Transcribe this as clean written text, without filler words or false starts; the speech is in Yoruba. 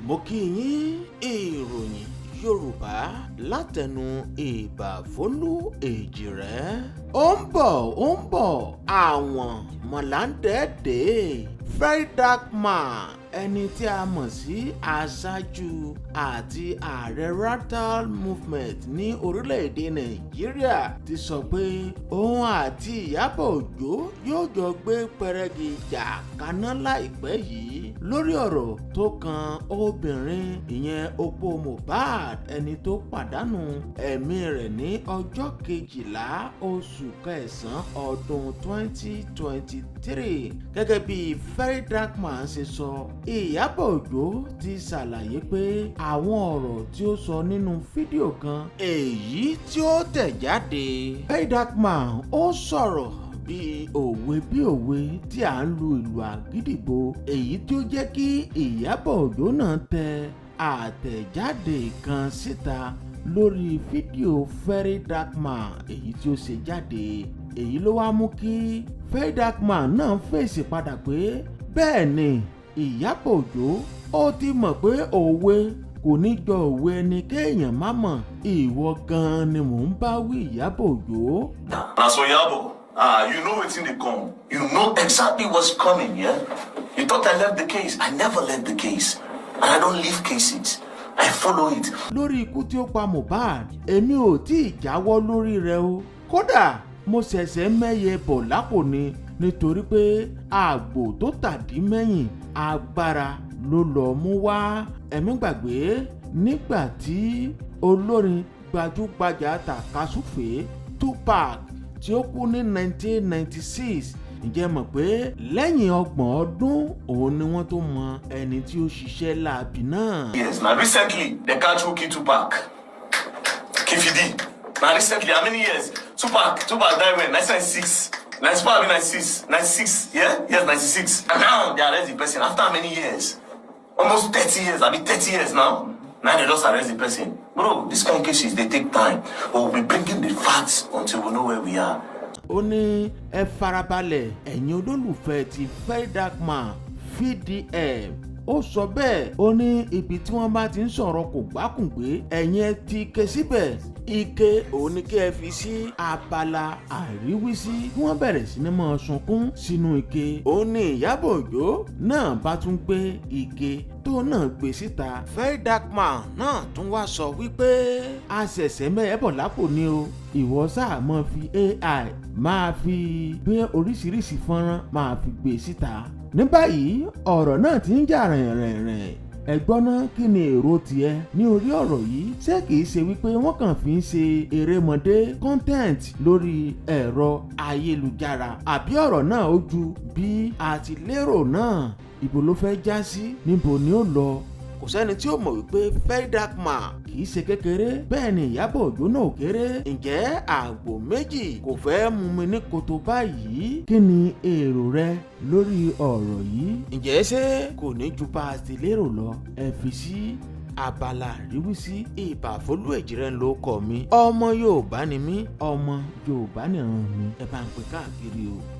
Mo kí yín. Ìròyìn Yorùbá látẹnu Ìbàfólú Èjìrẹ́. Ó ń bọ̀, ó ń bọ̀, àwọn mọ̀láńdẹ́ẹ̀dẹ́. VeryDarkMan, ẹni tí a mọ̀ sí aṣáájú àti ààrẹ Ratel Movement ní orílẹ̀-èdè Nàìjíríà, ti sọ pé òun àti Ìyábọ̀ Òjó yóò jọ gbé pẹrẹgì ìjà kaná láìpẹ́ yìí lórí ọ̀rọ̀ tó kan obìnrin, ìyẹn opó Mohbad, ẹni tó pàdánù ẹ̀mí rẹ̀ ní ọjọ́ 12 oṣù kẹsàn-án ọdún 2023. Gẹ́gẹ́ bí VeryDarkMan ṣe sọ, Ìyábọ̀ Òjó ti ṣàlàyé pé àwọn ọ̀rọ̀ tí ó sọ nínú fídíò kan èyí tí ó tẹ̀ jáde. VeryDarkMan ó sọ̀rọ̀ bí òwe bí òwe tí à ń lu ìlù àgídìgbo, èyí tí ó jẹ́ kí Ìyábọ̀ Òjó náà tẹ àtẹ̀jáde kan síta lórí fídíò VeryDarkMan èyí tí ó ṣe jáde. Èyí ló wá mú kí VeryDarkMan náà fèsì padà pé bẹ́ẹ̀ ni, Ìyábọ̀ Òjó, ó ti mọ̀ pé òwe kò ní jọ òwe ẹni kéèyàn má mọ̀. Ìwọ gan-an ni mò ń bá wí, Ìyábọ̀ Òjó. Na so, Iyabo, ah, you know wetin dey come. You know exactly what's coming, yeah? You thought I left the case. I never left the case. And I don't leave cases. I follow it. Lórí ikú tí ó pa Mohbad, èmi ò tí ì jáwọ́ lórí rẹ̀ o. Kódà mo ṣẹ̀ṣẹ̀ mẹ́yẹ bọ̀ lápò ni, nítorí pé àgbò tó tàdí mẹ́yìn, agbára ló lọ́ọ́ mú wá. Ẹ̀mí gbàgbé nígbà tí olórin gbajúgbajà tàkasúfèé Tupac tí ó kú ní 1996, ǹjẹ́ mọ̀ pé lẹ́yìn 30 ọdún òun ni wọ́n tó mọ ẹni tí ó ṣiṣẹ́ láabi náà? Yes, now recently, they catch who kill Tupac. Keffi D. Now recently, how many years? Tupac died when? 1996. 94, 96. 96, yeah? Yes, 96. And now they arrest the person. After how many years? Almost 30 years. I mean, 30 years now. Now they just arrest the person. Bro, this kind of cases, they take time. But we'll be bringing the facts until we know where we are. Ó ní ẹ farabalẹ̀, ẹ̀yin olólùfẹ́ ti VeryDarkMan VDM. Ó sọ bẹ́ẹ̀, ó ní ibi tí wọ́n bá ti ń sọ̀rọ̀ kò gbákùngbé, ẹ̀yin ẹ ti ike síbẹ̀. Ike òun ni kí ẹ fi sí abala àríwísí, kí wọ́n bẹ̀rẹ̀ sí ní máa sunkún sínú ike. Òun ni Ìyábọ̀ Òjó náà bá tún gbé ike tó náà gbé síta. VeryDarkMan náà tún wá sọ wípé a ṣẹ̀ṣẹ̀ mẹ́ẹ̀ bọ̀ lápò ni o. Ìwọ sáà máa fi AI máa fi gbé oríṣiríṣi fọ́nrán, máa fi gbé síta. Ní báyìí, ọ̀rọ̀ náà ti ń jà rìnrìnrìn. Ẹ̀gbọ́n náà, kí ni èrò tiẹ̀ ní orí ọ̀rọ̀ yìí? Ṣé kìí ṣe wípé wọ́n kàn fi ń ṣe erémọdé content lórí ẹ̀rọ ayélujára, àbí ọ̀rọ̀ náà ó ju bí a ti lérò náà? Ibo ló fẹ́ já sí? Níbo ni ó lọ? Kò sẹ́ni tí ó mọ̀ wípé VeryDarkMan kì í ṣe kékeré, bẹ́ẹ̀ ni Ìyábọ̀ Òjó náà ò kéré. Ǹjẹ́ àgbò méjì kò fẹ́ mú mi ní koto báyìí? Kí ni èrò rẹ lórí ọ̀rọ̀ yìí? Ǹjẹ́ ṣé kò ní ju bá a ti lérò lọ? Ẹ fi sí abala àríwísí. Ìbàfólú Èjìrẹ́ ń lo kọ mi. Ọmọ Yorùbá ni mí, ọmọ Yorùbá nìran mi. Ẹ bá ń pè káàkiri o.